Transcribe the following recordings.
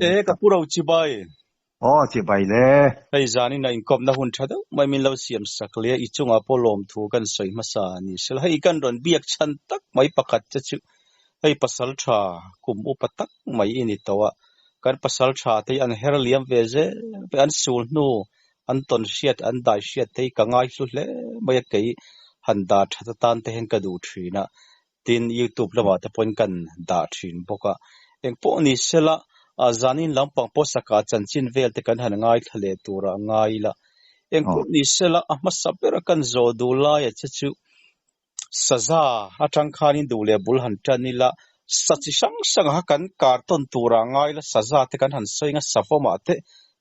E ka pu ro chibai. Aw chibai le. Hei zanin a inkawpna hun tha deuh mai min lo siam sak leh a, i chungah pawh lawmthu kan sawi hmasa a ni. Sela hei kan rawn biak chhan tak mai pakhat che chu hei pasal tha kum upa tak mai i ni tawh a, kan pasal tha te hi an her liam ve zel ve an sul hnu an tawn hriat an dai hriat te hi ka ngai hlu hle mai a kei han dah that atan te hian ka duh thin a. Tin, YouTube lamah te pawhin kan dah thin bawk a. Engpawh ni sela, zanin lampang pawh saka chanchin vel te kan han ngaithla leh turah ngai ila. Engpawh ni sela, a hmasa bera kan zawh duh laia che chu saza atang khanin duh leh bul han tan ila, sa chi hrang hrang kha kan kar tawn turah ngai ila, saza te kan han sawi anga, savawmah te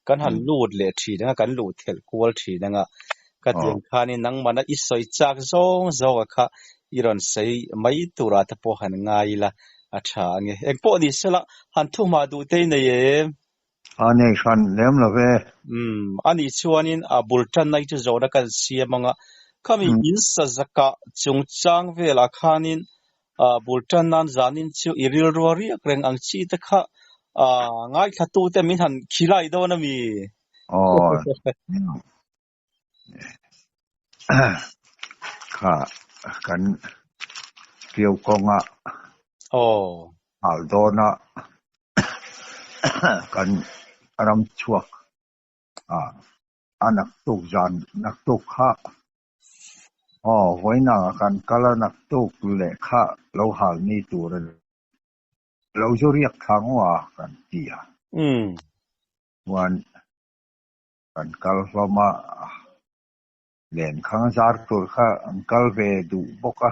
kan han lut leh thin anga, kan luh thelh kual thin anga. Ka tiang khanin nangmahna i sawi chak zawng zawnga kha i rawn sawi mai turah te pawh han ngai ila a tha ange. Engpawh ni sela, han thu hma duh te i nei em? A nei hran lem lo ve. Umm, anih chuanin a bul tanna hi chu zawhna kan siam anga, khami in sa zakah chungchang velah khanin bul tan nan zanin chu i rilrua riak reng ang chi te kha ngaithlatute min han khilai dawn a mi? Aw, Kha kan Tio kawnga hal dawna kan ram chhuak a naktuk zan naktuk kha aw vawiinah kan kal a naktuk leh kha lo hal ni tur a ni. Lo zu riak thla ngaw a kan ti a. Chuan Kan kal hlawm a, lenkhang zar tur kha an kal ve duh bawk a,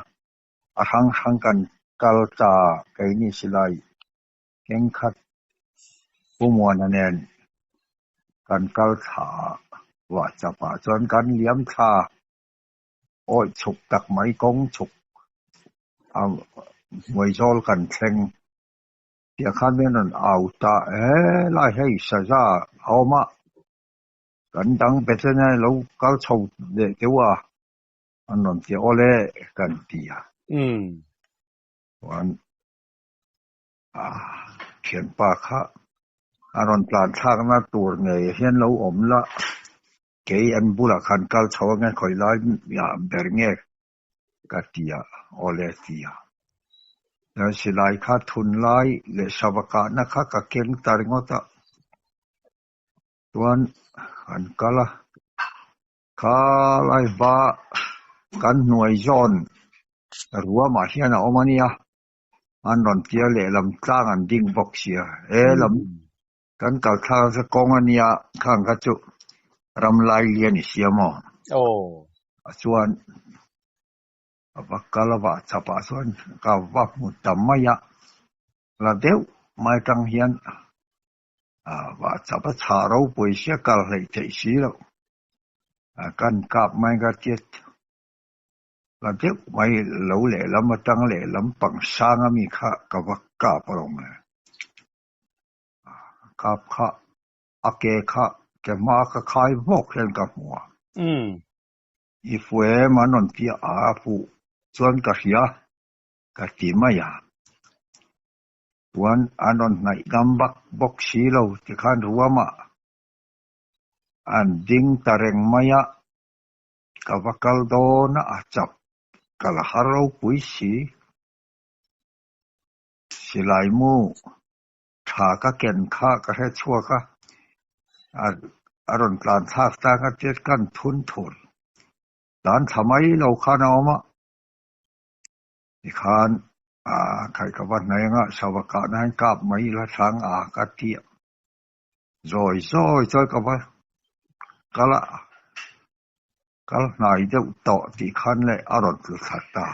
a hrang hrang kan kal ta keini silai keng khat Pu Muana nen kan kal thla a, vahchap ah chuan kan liam thla awih chhuk tak mai kawng chhuk a hmuai zawl kan thleng. Tiah khan min rawn au ta he lai hei saza a awm a, kan dang bet a nia lo kal chho leh deuh a, an rawn ti awl e kan ti a. Chuan thianpa kha a rawn tlan thlakna tur ngei hian lo awm la, kei an bulah khan kal chho ange khawi lai ber nge ka ti a, awle ti a. Chuan silai kha thun lai leh sava kahna kha ka keng ta ringawt a, chuan kan kal a, kha lai va kan hnuai zawn ruamah hian a awm a nia, an rawn tia lehlam tlang an ding bawk sia, he lam kan kal thlak nasa kawng a nia khang kha chu ram lai lian i siam aw. Aw. A chuan a va kal a vah chap ah chuan ka va hmu ta mai a, la deuh mai atang hian a vah chap a chhah ropui sia kal hleih theih si loh a kan kap mai ka tiat La deuh mai lo lehlam atang lehlam pang sang ami kha ka va kap alawm le. Kap kha a ke kha ke hma ka khai vawk hian ka hmu a. I fu em an rawn ti a, a fuh chuan ka hria ka ti mai a. Chuan an rawn hnaih ngam vak bawk si lo tikhan ruamah an ding ta reng mai a. Ka va kal dawn a, a chap ka la har ropui si. Silai mu tha ka ken kha ka hre chhuak a, a rawn tlan thlak ta ka tia kan thun thur. Tlan thla mai lo khan a awm a, tikhan khaih ka va hnaih anga sava kahna hian kap mai ila thlang a ka ti a. Zawi zawi chuan ka va kal a, kal hnai deuh tawh tih khan leh a rawn tlu thla ta.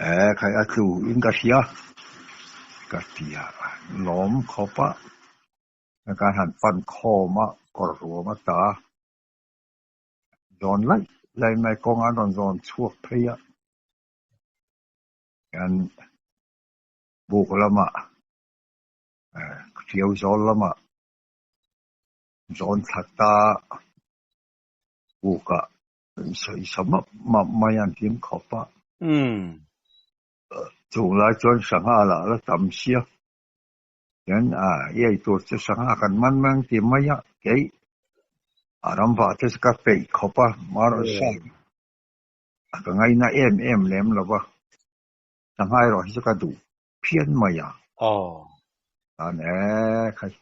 E khai a tlu in ka hria ka ti a, lawm khawp a, kan han pan khawm a, kawr ruam a ta zawn laih laih mai kawng an rawn zawn chhuak phei a, kan buk lamah Hriau zawl lamah zawn thla ta bukah sawi sa map map mai an hlim khawp a. Chung lai chuan sangha lah la tam sia. Chuan a i ei tur chu sangha kan man mai ang ti mai a, kei a ram vah te chu ka peih khawp a, marawh a ka ngaina em em lem lo va, sangha erawh hi chu ka duh phian mai a. Chuan e khai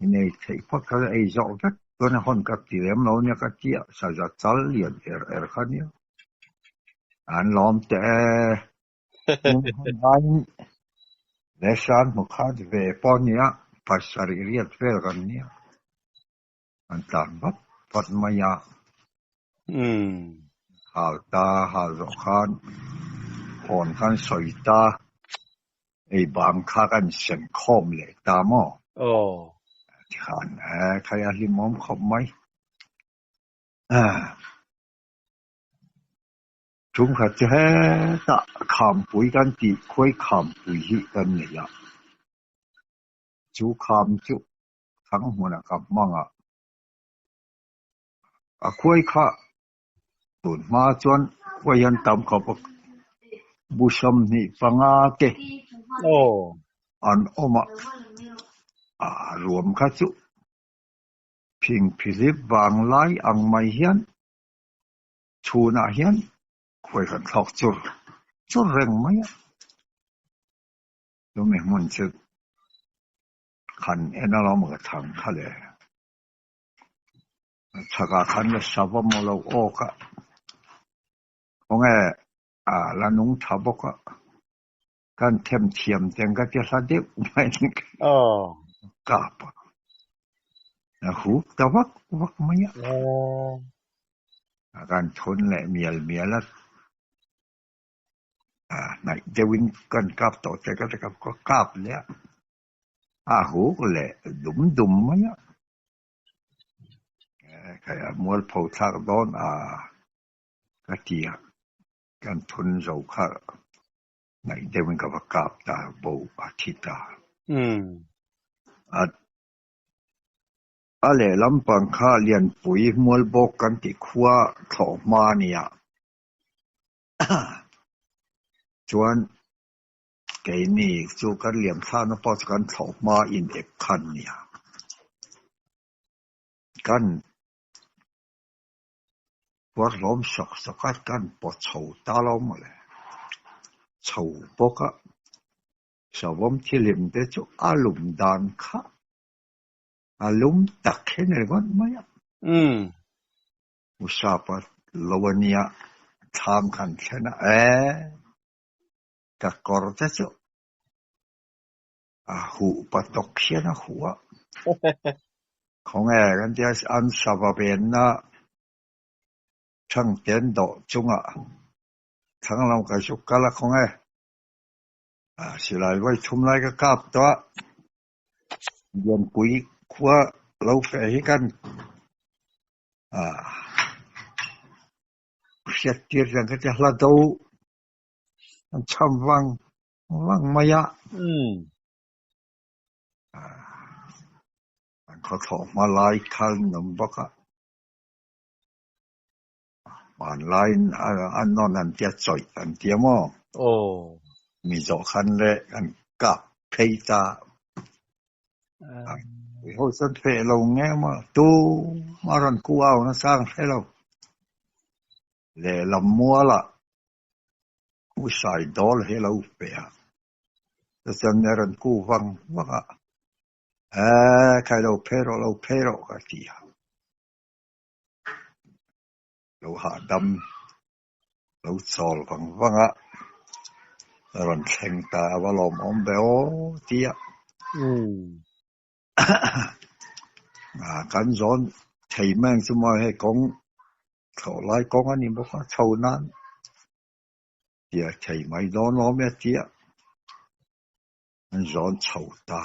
i nei theih phawt kha ei zawh vek chuan a hawn ka ti lem lo nia ka tia, saza chal lian er er kha nia an lawm teh e. Lesan hmu khat ve pawh nia, pasarih riat vel kan nia, an tlan vat vat mai a. Hal ta, hal zawh khan hawn khan sawi ta, ei bang kha kan sem khawm leh ta maw? Tikhan khai a hlimawm khawp mai. Chungkhat chu hetah khampui kan tih khuai khampui hi kan nei a, chu kham chu thang hmunah ka hmang a, a khuai kha tun hma chuan khuai hian tam khawp a, bu 25 te an awm a, a ruam kha chu phingphihlip vanglai ang mai hian Chhunah hian khuai kan thlawk chur chur reng mai a, chumi hmun chu khan en alawm ka thang kha le. Chhakah khan la sava maw lo awk a, khawnge a la nung tha bawk a, kan them thiam teng ka ti hla deuh mai a ni kap a, a hup ta vak vak mai a, a kan thun leh mial mial a, a hnaih deuhin kan kap tawh che ka ti ka kap leh a, a huk leh dum dum mai a, a mualpho thlak dawn a ka ti a. Kan thun zo kha ngaih deuhin ka va kap ta, bo a thi ta. A a lehlam pang kha Lianpui Mualbawk kan tih khua thlawh hma a nia. Chuan keini chu kan liam thlakna pawh chu kan thlawh hma in ep khan nia. Kan Puar hlawm sawk sawk a kan pawt chho ta lo maw le? Chho bawk a, savawm thilim te chu a lum dan kha a lum tak hi ni ringawt mai a. Usapa lo a nia, thlam khan thlen a, e ka kawr te chu a huh pa tawk hian a huh a. Khawnge kan tia an sava venna thangten dawh chungah thlang lam ka zuk kal a khawnge silai vawi thum lai ka kap tawh a, Lianpui khua lo feh hi kan hriat tir reng ka tia hla do an cham vang vang mai a. An khawthlawh hma lai kha an awm bawk a, hmanlaiin a nawn an tia chawih an tia maw? Mi zawh khan le an kap phei ta. Ho chuan feh lo nge maw? Tu a rawn ku au nasa ang hre lo. Lehlam mualah U Saidawl hi a lo pe a, chuan a rawn ku vang vang a, Eee khai lo phei rawh lo phei rawh ka ti a, lo hahdam lo chawl vang vang a, a rawn thleng ta a va lawmawm ve aw ti a. Kan zawn thei mai ang chu maw hei kawng thlawh lai kawng a ni bawk a chho nan tia thei mai dawn awm e tia an zawn chho ta.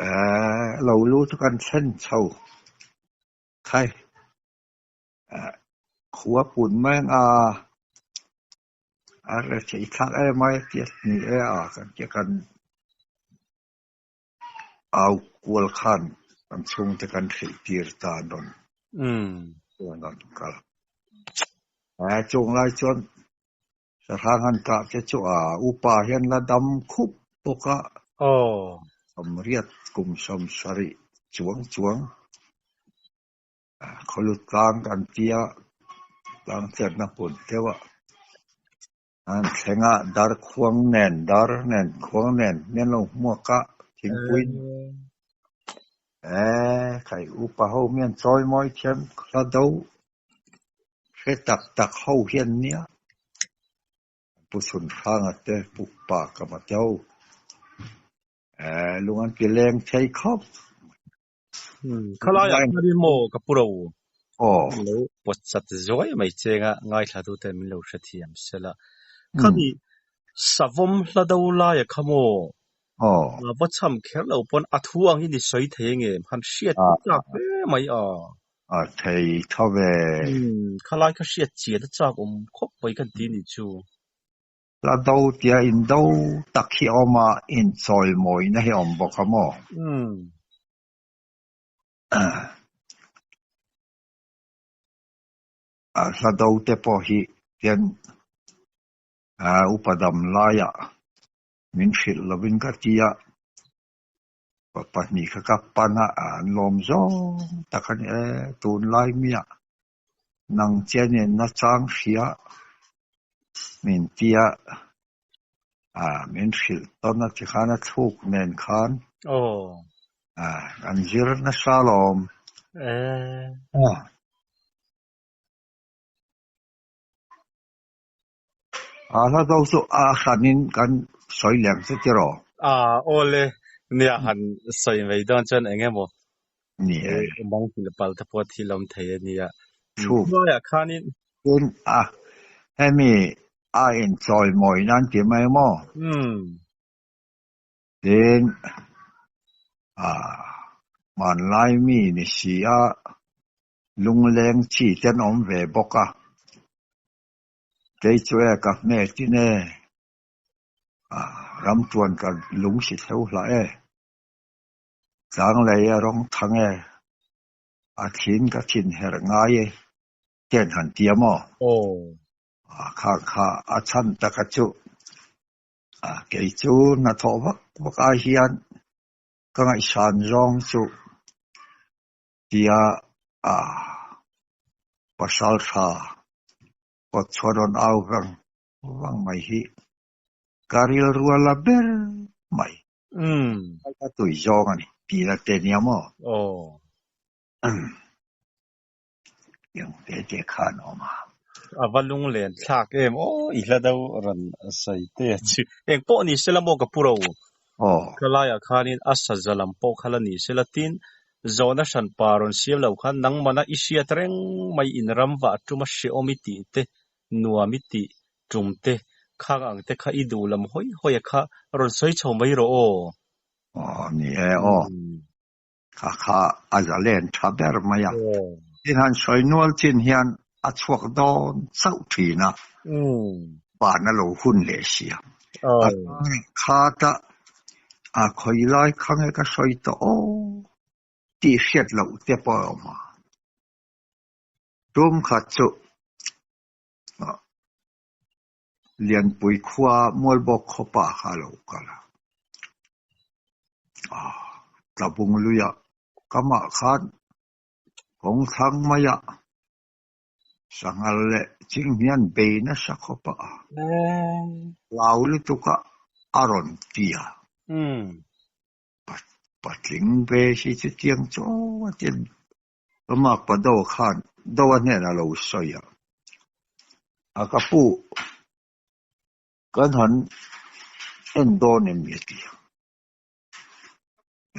Eee lo lu chu kan thlen chho khai khua pun mai ang a. A reh theih thlak em mai tia ni e a kan tia kan au kual khan kan chhungte kan hrilh tir ta an rawn an rawn kal. Chung lai chuan sahrang han kah te chu a upa hian la dam khup. bawk a. Aw. 80 kum 70 chuang chuang khawlut tlang kan tia tlang chhiatna hmun deuh a an thleng a dar khuang nen dar nen khuang nen min lo hmuak a thingpui eh khai upa ho mian chawi mawi thiam hla do hre tak tak ho hian nia Pu Chhunhranga te Pu Pa Kama te ho eh lung an ti leng thei khawp. Khalai ah khan in maw ka pu ro? Aw. Lo pawt chat zuai mai chenga ngaithla tu ten min lo hrethiam sela. Khami savawm hla do lai a kha maw? Aw. Va cham kher lo pawn a thu ang in i sawi thei nge han hriat chak hle mai a. A thei tha ve. Khalai kha hriat chian a chak awm khawp mai kan ti ni chu. Hla do tia in do tak hi a awm a, in chawimawina hi a awm bawk a maw? A hla do te pawh hi hian upa dam laiah min hrilh lovin ka ti a, pahnih kha ka pan a, an lawm zawng tak a ni e, tunlai miah nang chianin nachang hria min tia min hrilh tawn a tikhan a thluk nen khan kan zir nasa lawm. A hla do chu a hranin kan sawi leng che tiraw? A awle nia han sawi mai dawn chuan eng emaw Ni e. Mang hmil pal te pawh thil awm thei a nia. Thu. Hnuaiah khanin. Tin a hemi a inchawi mawi nan ti mai maw? Umm. Tin a hmanlai mi ni si a lungleng chi te an awm ve bawk a. Kei chu e ka hmet in e, ram tuan ka lung si theu hlah e, tlang lei a rawng thang e, a thin ka thin herh ngai e ten han ti a maw? Aw. Kha kha a chhan tak a chu. Kei chu hnathawh vak vak ai hian ka ngaihsan zawng chu tia pasal tha kawt chhuah rawn au vang vang mai hi ka rilru a la ber mai. A tui zawng a ni tih la te nia maw? Eng te te khan awm a. A va lunglen thlak em aw i hla deuh rawn sawi te chu. Eng pawh ni sela maw ka pu ro? Ka laiah khanin a saza lam pawh kha la ni sela tin zawhna hran pa rawn siam lo khan nangmana i hriat reng mai in ram vah tuma hrehawm i tih te, nuam i tih tum te, khang ang te kha i duh lam hawi hawi a kha rawn sawi chho mai rawh aw. Aw ni e aw. Kha kha a zalen tha ber mai a. Tin han sawi nual chin hian a chhuak dawn chauh thin a, ban a lo hun leh si a. A kha ta a khawi lai kha nge ka sawi tawh aw tih hriat loh te pawh a awm a. Tum khat chu Lianpui khua Mualbawk khawpa kha a lo kal a. Tlabung luiah kamah khan kawng thlang maiah sanghal leh chinghnian bei nasa khawpa hlau lutuka a rawn ti a. Patling ve hi chutiang chaw a ti Ka makpa do khan do a hnenah lo sawi a, a ka pu kan han en dawn em ni a ti a.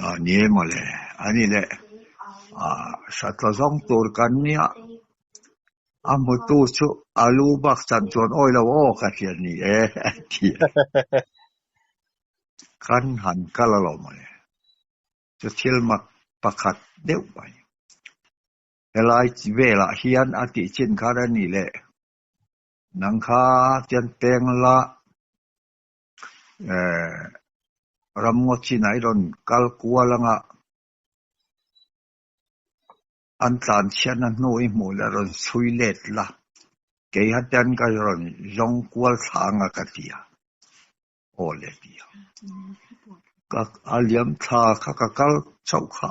A ni e mawle, a ni le, a satla zawng tur kan nia, a hmutu chu a lu bak chan chuan awi lo aw ka ti a ni e a ti a. Kan han kal alawm mawle. Chu thil mak pakhat deuh mai. Helai velah hian a tih chin khan a nih leh nang kha tian peng la eh ramngaw chinah i rawn kal kual anga an tlan chhiatna hnu i hmuh leh rawn chhui let la kei ha tian ka rawn zawng kual thla anga ka ti a, aw le ti a. Ka a liam thla kha ka kal chauh kha.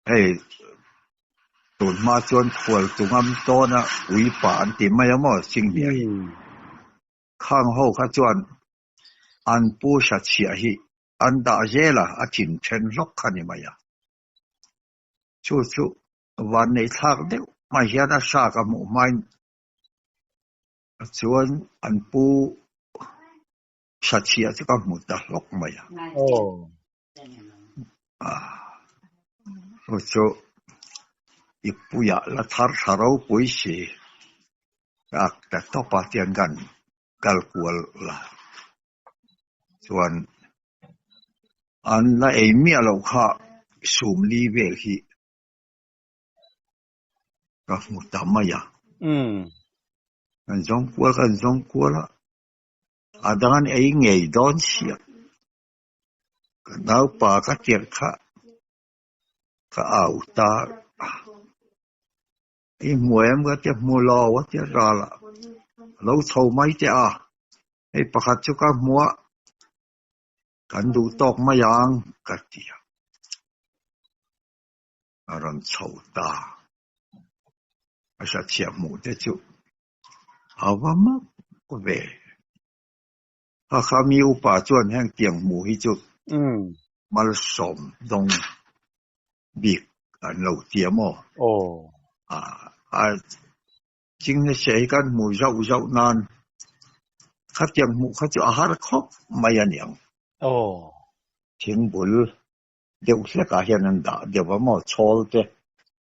Hei tun hma chuan khual tungam tawna uipa an ti mai a maw Chinghnia hi. Khang ho kha chuan an pu hratchhiah hi an dah zel a, a chin then hlawk kha ni mai a. Chu chu vanneih thlak deuh mai hian a hrak a hmuh hmain chuan an pu hratchhiah chu ka hmu ta hlawk mai a. Chu chu i puiah la thar tha ropui si a ta tawp a tiang kan kal kual la chuan an la ei miah loh kha sum li vel hi ka hmu ta mai a. Kan zawng kual kan zawng kual a, a dang an ei ngei dawn sia. Ka naupa ka tirh kha ka au ta a, i hmu em ka tia hmu lo a tia ral a, a lo chho mai teh a, hei pakhat chu ka hmu a, kan duh tawk mai ang ka ti a, a rawn chho ta, a hriatchhiah hmuh te chu a va mak ve. Hakha mi upa chuan heng tiang hmuh hi chu malsawm dawng bik an lo ti a maw? A chinghne se hi kan hmu zauh zauh nan khatiang hmuh kha chu a har khawp mai a niang. Thingbul deuh hlekah hian an dah deuh a maw? Chhawl te,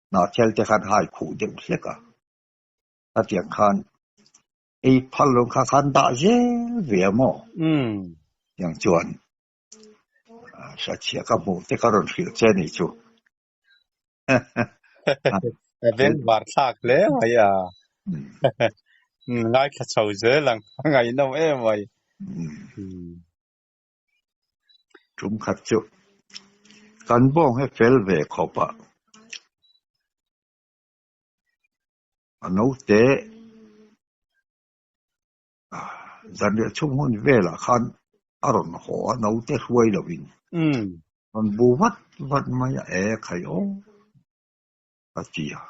hnahthel te khan hai khuh deuh hlek a. Khatiang khan ei phal lo kha khan dah zel ve a maw? Tiang chuan hriatchhiah ka hmuh te ka rawn hrilh che a nih chu. A bengvar thlak hle mai a. Ngaithla chho zel ang, a ngaihnawm em mai. Tum khat chu kan bawng hi fel ve khawp a. A naute zanriah chhung hun velah khan a rawn haw a, naute hruai lovin rawn bu vat vat mai a, e khai aw a ti a.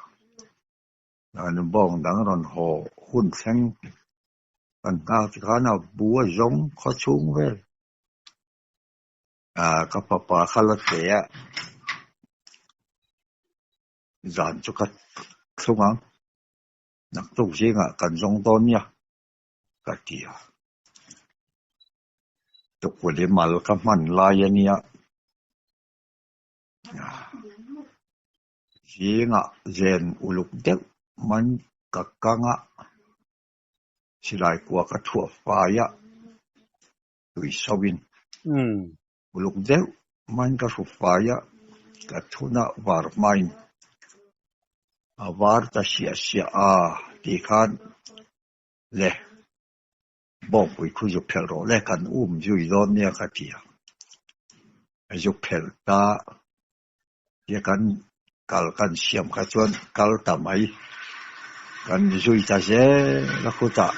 An bawng dang rawn haw hun thleng kan nghak ti khan a bu a zawng khaw chhung vel ka fapa kha la tle a. Zan chu ka thlung ang, naktuk zingah kan zawng dawn nia ka ti a. Tukuli mal ka hman lai a nia, zingah zen uluk deuh man ka kang a, silai kua ka thuah fai a, tui soin Uluk deuh hmain ka hru fai a, ka thuna var hmain a var ta siah siah a tih khan le bawngpui khu zuk phelh rawh le kan um zui dawn nia ka ti a, a zuk phelh ta tia kan kal kan siam kha chuan kal ta mai kan zui ta zel a khutah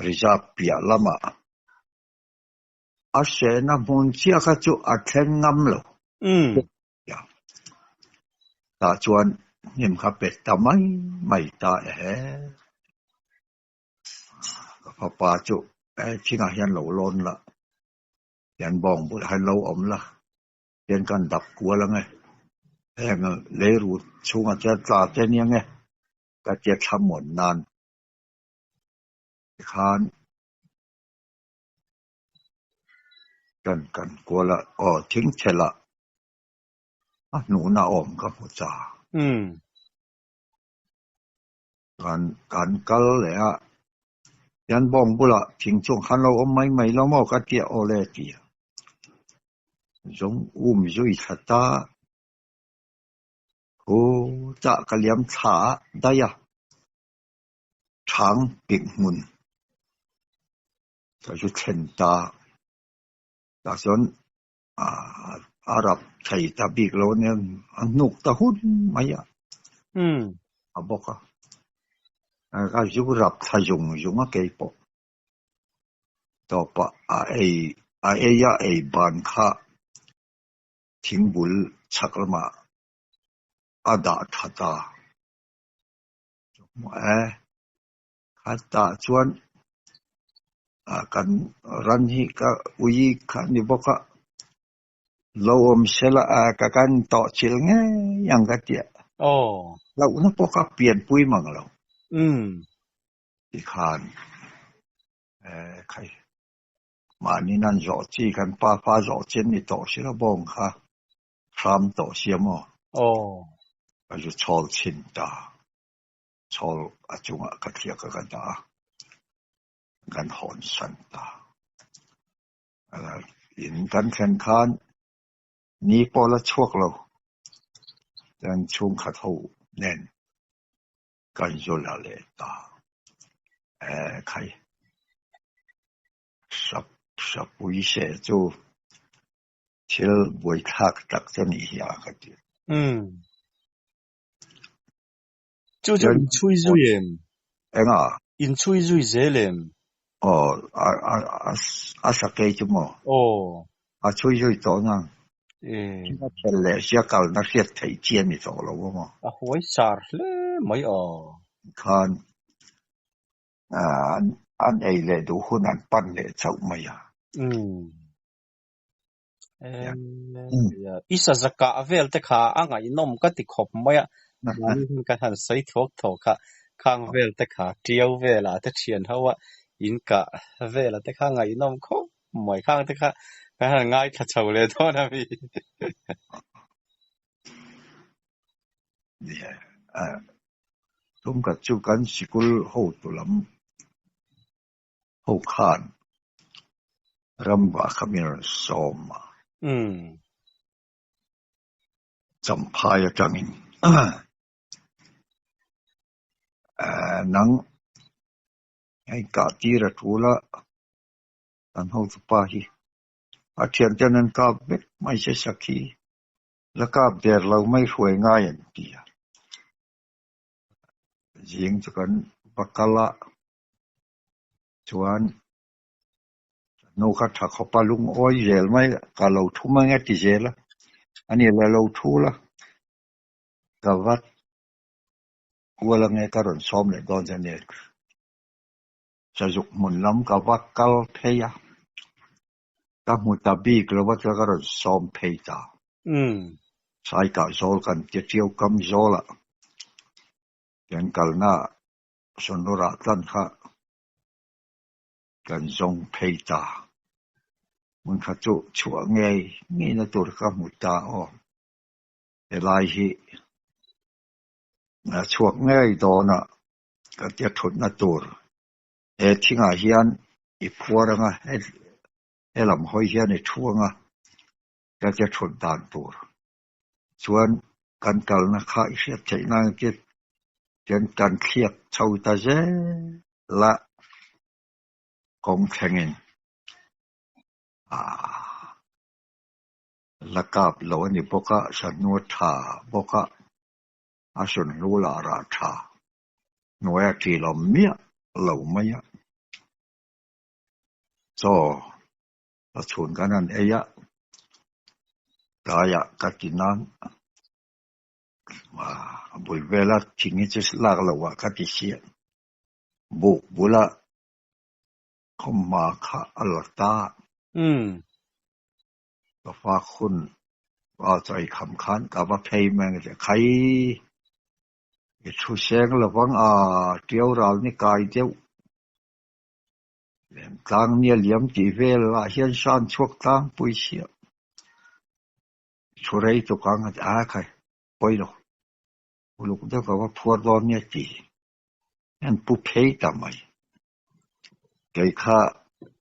reserve piah lamah. A hrehna hmun chiah kha chu a thleng ngam lo. Tah chuan hnim kha pet ta mai mai ta ehe. Ka fapa chu he thingah hian lo lawn la, hian bawng bulah hian lo awm la, hian kan dap kual ang e, heng leiru chhungah chuan tla te nia nge ka tia thlamuan nan tikhan Kan kan kual a, aw thingthel ah a hnuhna awm ka hmu ta. Kan kan kal leh a, hian bawng bulah thing chung khan lo awm mai mai lo maw ka tia aw le ti a. Zawng um zui thla ta, hu chah ka liam thla a daih a, chhang pik hmun. Ka zu thlen ta. Tah chuan a rap thei ta bik lo ania a hnuk ta hun mai a. A bawk a. Ka zu rap thla zung zung a kei pawh. Tawpah a ei a ei a ei ban kha thingbul chhak lamah a dah tha ta. E, khatah chuan kan ran hi ka ui kha a ni bawk a, lo awm sela ka kan tawh chilh ngei ang ka ti a. Aw. Hlauhna pawh kha pianpui mang lo. Umm. Tikhan e khai mahni nan zawh chi kan pa fa zawh chi an ni tawh si lo bawng kha hram tawh sia maw? Aw. Ka zu chhawl chhin ta. Chhawl a chungah ka thliak a ka dah a, kan hawn san ta. In kan thlen khan ni pawh la chhuak lo, kan chhungkhat ho nen kan zu la leh ta. E khai, sap sapui se chu thil buaithlak tak chu a nih hi a ka ti. Umm. Chu chu in chhui zui em? Enga? In chhui zui zel em? Aw, a a a a sakei chu maw? Aw. A chhui zui tawh nang. E. A thel leh sia kalna hriat theih chi a ni tawh lo a maw? A huai sar hle mai aw. Khan an an ei leh duh hun an pan leh chauh mai a. Umm. I saza kah vel te kha a ngaihnawm ka ti khawp mai a, mahni hun kan han sawi thuak thuak a, khang vel te kha tiau velah te thian ho a in kah vela te kha ngaihnawm khawp mai, khang te kha kan han ngaithla chho leh dawn a mi. Tum khat chu kan sikul hotu lam ho khan ramva kha min rawn sawm a. Champhai atangin nang hei kah tir a tul a, kan hotupa hi a thianten an kap vek mai che sakhi la kap der lo mai hruai ngai an ti a. Zing chu kan va kal a, chuan nu kha tha khawp a lungawi zel mai ka lo thu mai a ti zel a, ani la lo thu la, ka va kual ange ka rawn sawm leh dawn che a ni. Sazuk hmun lam ka va kal phei a, ka hmu ta bik lo a chuan ka rawn sawm phei ta. Saikah zawl kan ti ṭiau kam zawlah kan kalna Sonora tlan kha kan zawng phei ta. Hmun kha chu chhuah ngei ngeina tur ka hmu ta aw. Helai hi chhuak ngei dawna ka tia thutna tur he thingah hian i phuar anga he lam hawi hian i thu anga ka tia thut dan tur chuan kan kalna kha i hriat theih nan chuan kan thliak chho ta zel a kawng thlengin aaa la kap lo a ni bawk a sahnu a tha bawk a a sunhlu lah rah tha hnuaia ṭil awm miah lo mai a chaw a chhun kan han ei a tlaiah ka ti nan a bul vela thing hi chu lak loh ah ka ti siah buk bula khawmhma kha a la ta ka fak hun a chaw ei kham khan ka va phei mai ang che khai i thu seng lovang a tiau ral ni kai deuh Tlang nia liam tih vel ah hian san chhuak tlangpui chiah. Thu rei tuk ang a ti a khai pawi lo. Uluk deuh ka va phuar dawn nia ti. An pu phei ta mai. Kei kha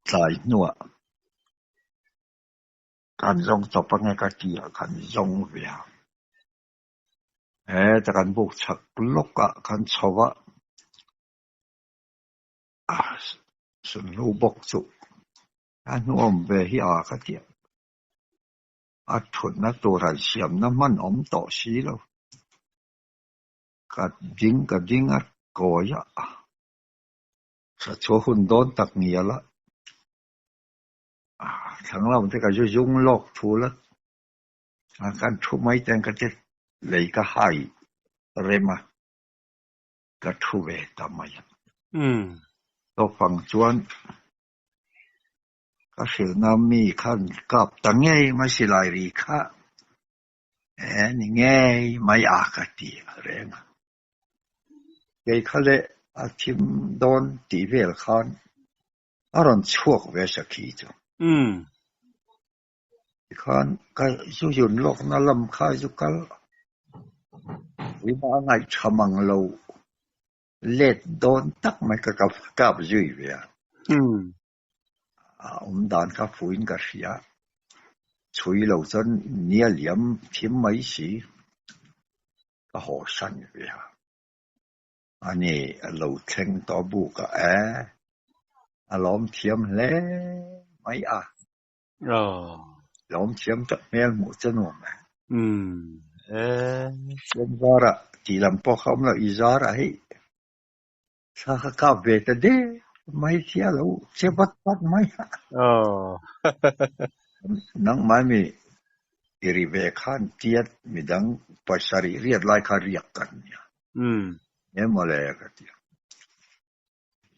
tlai hnuah kan zawng chawp ange ka ti ah kan zawng ve a. Heta kan buk chhak lawk ah kan chho a. Sunhlu bawk chu a hnuawm ve hi a ka ti a, a thutna tur han siamna hman awm tawh si lo. Ka ding ka ding a kawi a, sa chhuah hun dawn tak ngial a. Thlang lam te ka zu zung lawk thul a, a kan thu mai ten ka che lei ka hai rem a, ka thu ve ta mai a. Naupang chuan ka hrilhna mi khan kap ta ngei mai silai ri kha e ni ngei mai a ka ti reng a. Kei kha leh a thim dawn tih vel khan a rawn chhuak ve sakhi chu. Tikhan ka zu yun lawkna lam kha zu kal ina a ngaihṭha mang lo let dawn tak mai ka kap zui ve a. A awm dan kha fuhin ka hria. Chhui lo chuan nia liam thim mai si ka haw san ve a. Ani a lo thleng tawh buk a e, a lawm thiam hle mai a. Lawm thiam tak hmel hmuh chu nuam e. Tlem zarah tih lam pawh kha awm lo, i zarah hei thla kha kap ve ta de mai sia lo che vat vat mai a. Nangmah mi i ri ve khan tiat midang pasarih riat lai kha riak kan nia. Emaw le ka ti a.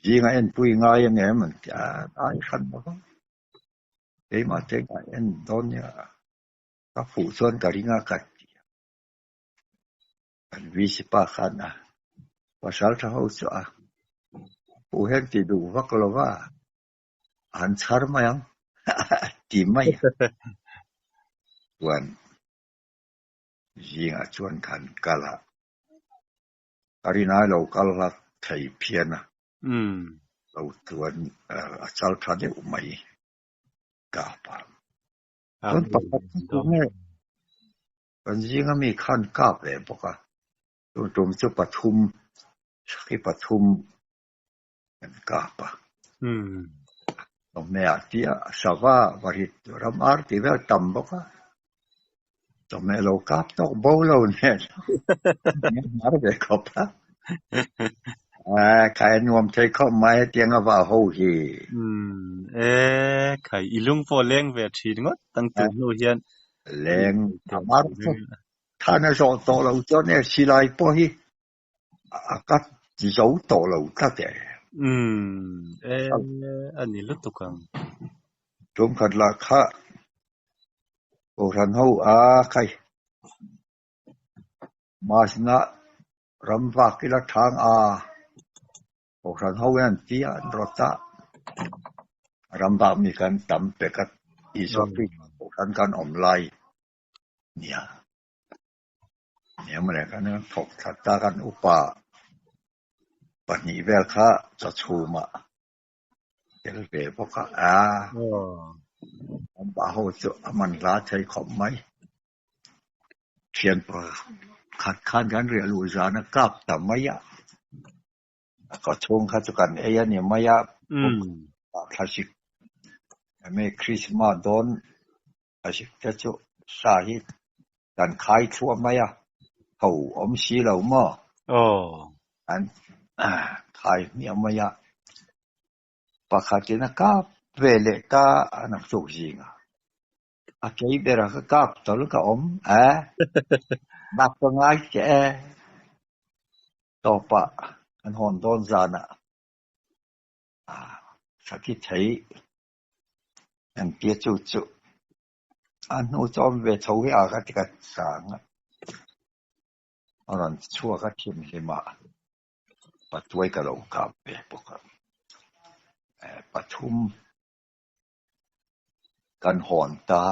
Zinga enpui ngai ang em an ti a, ai hran lo va. Keimah te ka en dawn nia, ka fuh chuan ka ring a ka ti a. Kan VC pa khan a pasal tha ho chu a fuh hian ti duh vak lo va, an chhar mai ang ti mai a. Chuan zingah chuan kan kal a, ka rinai lo kal hla thei phian a. Lo chuan a chal tha deuh mai kap a. Chuan pakhat chu tunge kan zinga mi khan kap ve bawk a, tun tum chu pathum khi pathum kan kap a. Chawhmeh ah tia sava varit ram ar tih vel tam bawk a, chawhmeh lo kap tawk bo lo nen mar ve khawp a. Khai a nuam thei khawp mai hetiang a vah ho hi. E khai i lung pawh leng ve thin ngawt ang tun hnu hian. Leng a mar chu than a zawh tawh lo chuan e silai pawh hi a ka zo tawh lo tlat e. Umm e a ni lutuk ang. Tum khat lah kha Kohhran ho a khai Masna ram vak ila thang a Kohhran ho hian an ti a an rawt a ram vak mi kan tam pek a Isua Krista Kohhran kan awm lai nia. Eng mawle kan thawk thla ta kan upa pahnih vel kha chawchhumah tel ve bawk a a an pa ho chu a man hla thei khawp mai thian pakhat khan kan riah luh zan a kap ta mai a a kawchhung kha chu kan ei a ni mai a thlasik emi Christmas dawn Thlasik te chu sa hi kan khai thluah mai a, tho awm si lo maw? An khai hmiah mai a, pakhatin a kap ve leh ta a naktuk zingah. A kei berah ka kap tawl ka awm e, nak ka ngai che e. Tawpah kan hawn dawn zanah sakhi thei Engtia chu chu a hnu chu awm ve tho hi a ka ti ka chang a, a rawn chhuak a thimhlim a, patuai ka lo kap ve bawk a, pathum kan hawn ta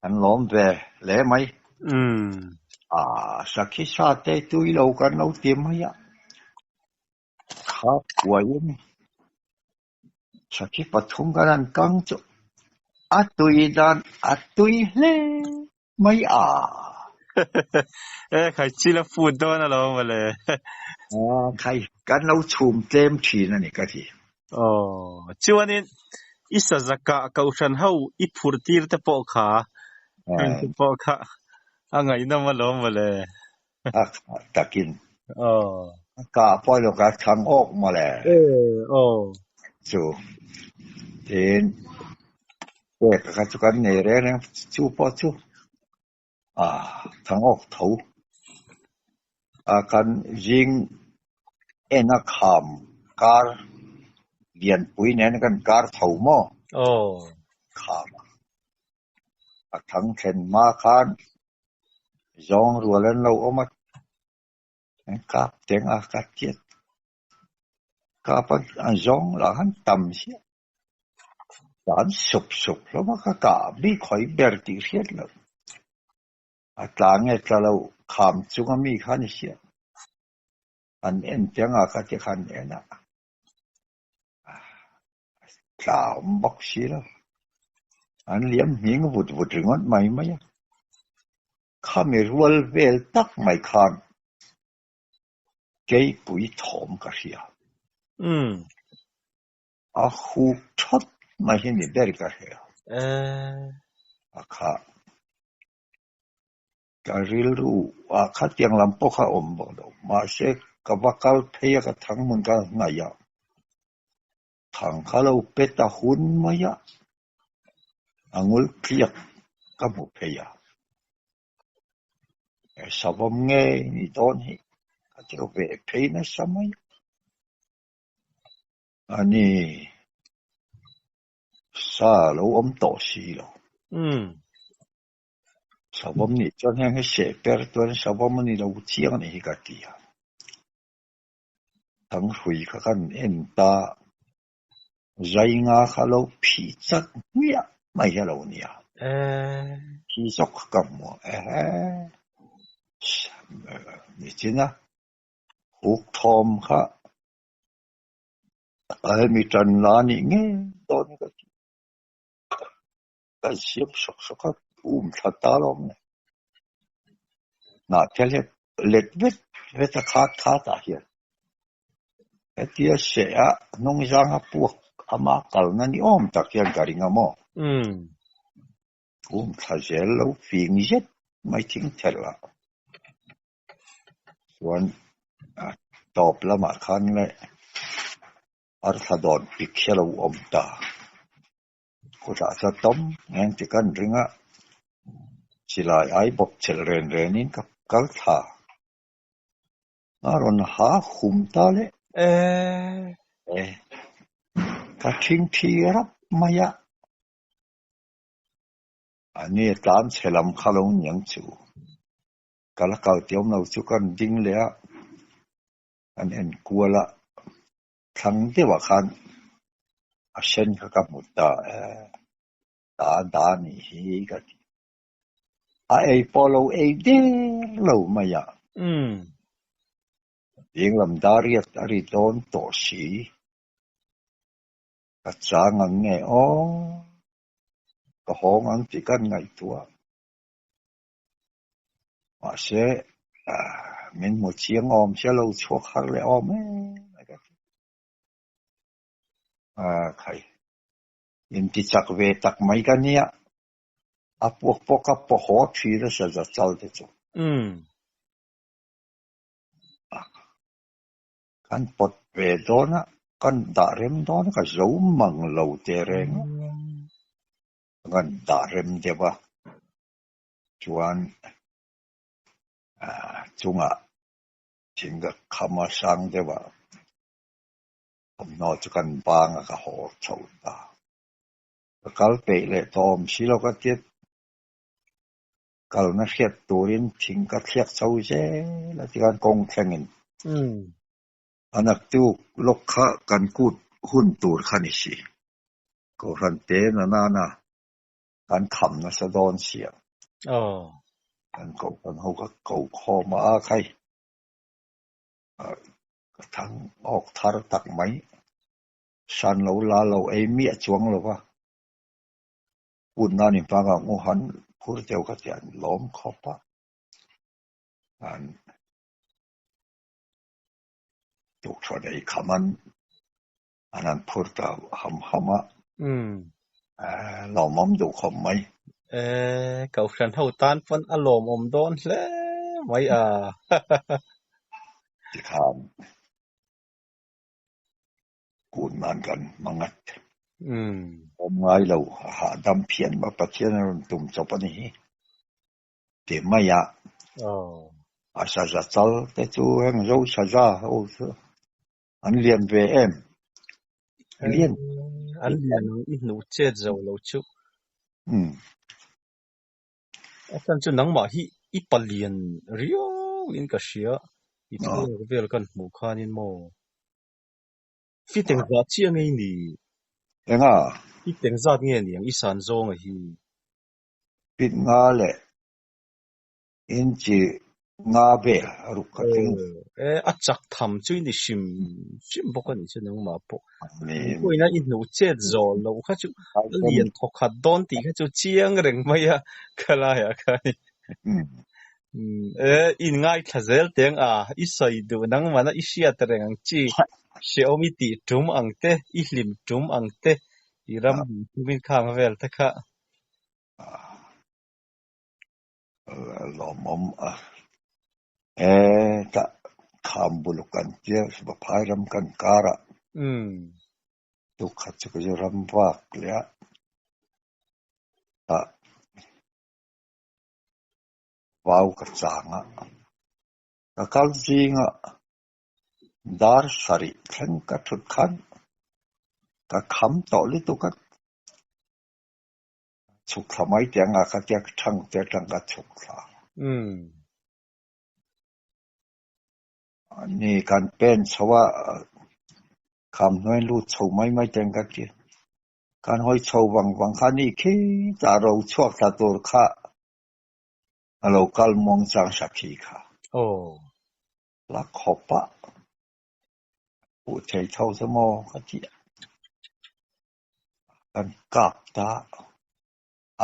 kan lawm ve hle mai. Sakhi sa te tui lo kan lo ti mai a, kha puaiin Sakhi pathum kan han kang chu a tui dan a tui hle mai a. E khai chil a phut dawn alawm mawle. Khai kan lo chhum tlem thin a ni ka ti. Aw chuanin i sazakah kohhran ho i phur tir te pawh kha heng te pawh kha a ngaihnawm alawm mawle. A takin. Ka pawh lo ka chhang awk mawle. Chu tin. Pek kha chu kan nei reng reng chu pawh chu a thangawk tho a kan zing en a kham kar lianpui nen kan kar tho maw? Aw. Kham a thang thlen hma khan zawng rual an lo awm a, an kap teng a ka tiat kap a an zawng lah khan tam chiah. Dan sup sup hlawm a ka kah bik hawi ber tih hriat loh. A tla nge tla lo kham chunga mi kha ni hriat. An en teng a ka ti khan en a. Tla awm bawk si lo. An liam hming vut vut ringawt mai mai a. Khami rual vel tak mai khan keipui thawm ka hria. Umm. A huk that mai hi ni ber ka hria. A kha ka rilru ah khatiang lam pawh kha awm bawk lo. Mahse ka va kal phei a ka thang hmun ka hnaih a, thang kha lo pet a hun mai a, a ngul tliak ka hmu phei a. Savawm ngei ni dawn hi ka ti ve phei nasa mai a. A ni, sa lo awm tawh si lo. Umm. Savawm nih chuan heng hi seh per chuan savawm a ni lo chiang a nih hi ka ti a. Thanghrui kha kan en ta, zai nga kha lo phih chat hmiah mai hi a lo nia. Thi zawk kha ka hmu a, ehe, nichin a huk thawm kha A hemi tan la nih ngei dawn ka ti. Kan siam sawk sawk a, um thla ta lawm le. Hnahthel hi let vet vet a khat khat ah hian hetia seh a hnung zang a puak ama kalna ni awm tak hian ka ring a maw? Um thla zel lo fing zet mai thing thelh ah. Chuan tawp lamah khan le arthla dawn pik hi a lo awm ta. Kutah chuan tawm eng ti kan ring a, silai ai bawp chelh ren renin ka kal thla. A rawn ha hum ta le. E, ka thingthi rap mai a. A ni tlan chhe lam kha lo niang chu. Ka la kal tiawm lo chu kan ding leh a, kan en kual a, thlang deuhah khan a sen kha ka hmu ta e, da da nih hi ka ti. A ei pawh lo ei der lo mai a. Ding lam dariat a ri dawn tawh si. Ka chang ang nge aw, ka hawng ang tih kan ngaihtuah. Mahse, min hmu chiang awm sia lo chhuak har leh awm em mai ka ti. Khai, inti chak ve tak mai ka nia, a puak pawh ka paw haw thin a saza chal te chu. Kan pawt ve dawn a, kan dah rem dawn a, ka zo mang lo teh reng a. Kan dah rem deuh a, chuan chungah thing ka kham a sang deuh a, thawmhnaw chu kan bang a ka haw chho ta. Ka kal peih leh tawh awm si lo ka tia, kalna hriat turin thing ka thliak chho zel a tikhan kawng thlengin. A naktuk lawk kha kan kut hun tur kha ni si. Kohhran te na nana kan kham nasa dawn sia. Kan kohhran ho ka ko khawm a a khai. Ka thang awk thar tak mai. San lo la lo ei miah chuang lo va. Kut nan in panga ngu han phur deuh kha tian lawm khawp a. An tukṭhuan ei kham an an han phur ta ham ham a. Lawmawm duh khawp mai. E, Kohhran ho tan pawn a lawmawm dawn hle mai a. Tikhan kun nan kan hmang at. Awm ngai lo, a hahdam phian mai Pathian a rawn tum chawp a ni hi ti mai a. A saza chal te chu heng zo saza ho chu an lian ve em? Lian. An lian ang i hnuh chet zo lo chu. A chhan chu nangmah hi i palian riau in ka hria, i thlalak vel kan hmuh khanin maw? Fit engzah chiah nge i ni? Enga? Fit engzat nge niang i san zawnga hi? Fit nga leh inchi nga vel a ruk khat thleng. Aw, e, a chak tham chu i ni hrim hrim bawk a nih chu nangmah pawh. Eng pawhin a i hnuh chet zawh loh kha chu a lian thawk khat dawn tih kha chu chiang reng mai a khalaiah khanin. E, in ngaithla zel teng a, i sawi duh nangmahna i hriat reng ang chi, hrehawm i tih tum ang te, i hlim tum ang te, i ram tumin khang vel te kha. Lawmawm a, e tah kham buluk kan tia Vaphai ram kan kar a, tukhat chu ka zu ram vak leh a, tah vau ka chang a, ka kal zing a, dar sarih thleng ka thut khan ka kham tawh lutuk a, chhuk thla mai teh anga ka tia thang te atang ka chhuk thla. Ni kan pen chho a, kham hnuai lut chho mai mai teng ka ti. Kan hawi chho vang vang kha ni khi tah ro chhuak thla tur kha a lo kal muang chang sakhi kha. La khawp a, huh thei tho chu maw ka ti a. Kan kap ta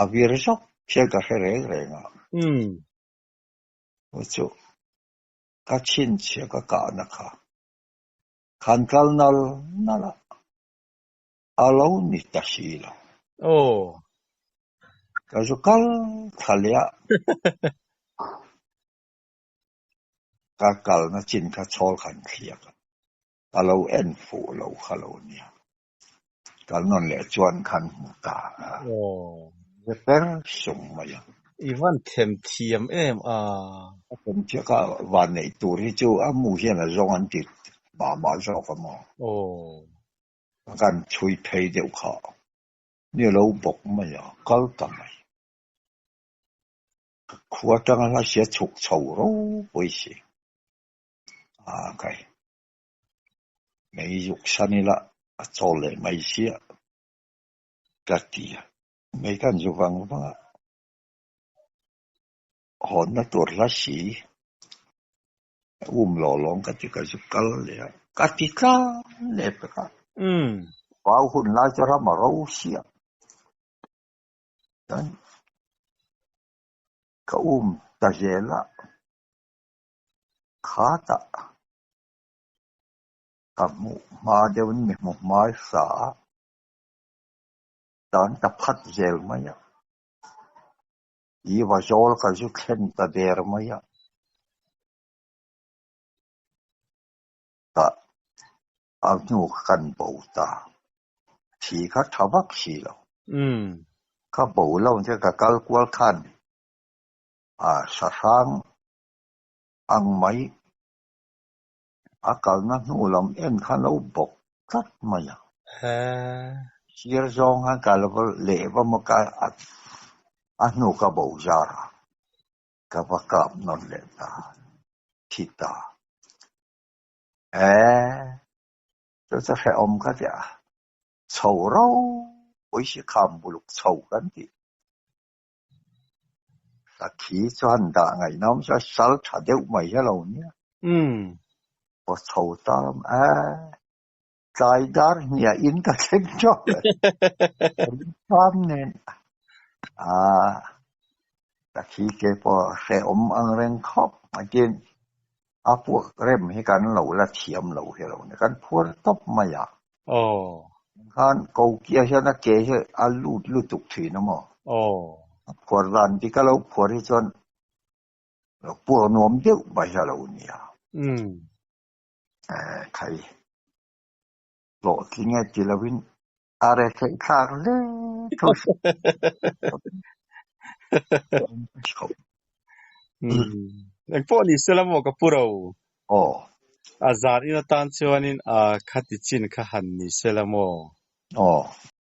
a vir zawk hian ka hre reng reng a. Chu chu ka chhinchhiah ka kahna kha khan kal nal nal a, a lo ni ta si lo. Ka zu kal thla leh a. Ka kalna chin kha chhawl khan thliak a, ka lo en fuh lo kha lo nia. Kal nawn leh chuan khan hmu ta a. Ze per sung mai a. I van them thiam em a. A them chiah kha van neih tur hi chu a mu hian a zawng an ti mah mah zawk a maw. Kan chhui phei deuh kha ni lo bawk mai a, kal ta mai. Ka khua atanga hla sia chhuk chho ropui si. A kai. Mei zuk san ila a chawl leh mai sia ka ti a. Mei kan zu vang vang a, hawnna tur hla si um lawh lawng ka ti ka zu kal leh a, ka ti tlang leh pek a. Vau hun lai chu ram a ro sia. Chuan ka um ta zel a, khatah ka hmuh hma deuhin mi hmu hmai sa a, tan ta phat zel mai a, i va zawl ka zu thlen ta der mai a, tah a hnu kan bo ta, thi kha tha vak si lo, ka bo lo che ka kal kual khan a sahrang ang mai. A kalna hnu lam en kha lo bawk tlat mai a. Sir zawng khan ka lo va leh va maw ka a hnu ka bo zar a, ka va kap nawn leh ta thi ta. Eeh chu chu hrehawm ka ti a, chho ropui si kham buluk chho kan tih. Sakhi chuan dah ngaihnawm chu a sal tha deuh mai hi a lo nia. Aw chho ta lam e, tlai dar hniah in ka thleng tawh e. Ram nen a sakhi te pawh hrehawm ang reng khawp mai tin a puak rem hi kan lo la thiam lo hi a lo nia, kan phuar tawp mai a. Khan kokia hian a ke hi a lut lutuk thin a maw? A phuar dan dik a lo phuar hi chuan lo puak nuam deuh mai hi a lo nia. Khai hlawhtling e ti lovin. A retheih thlak hle tho si. Engpawh ni sela maw ka pu ro? Aw. A zan in atan chuanin a khati chin kha han ni sela maw? Aw.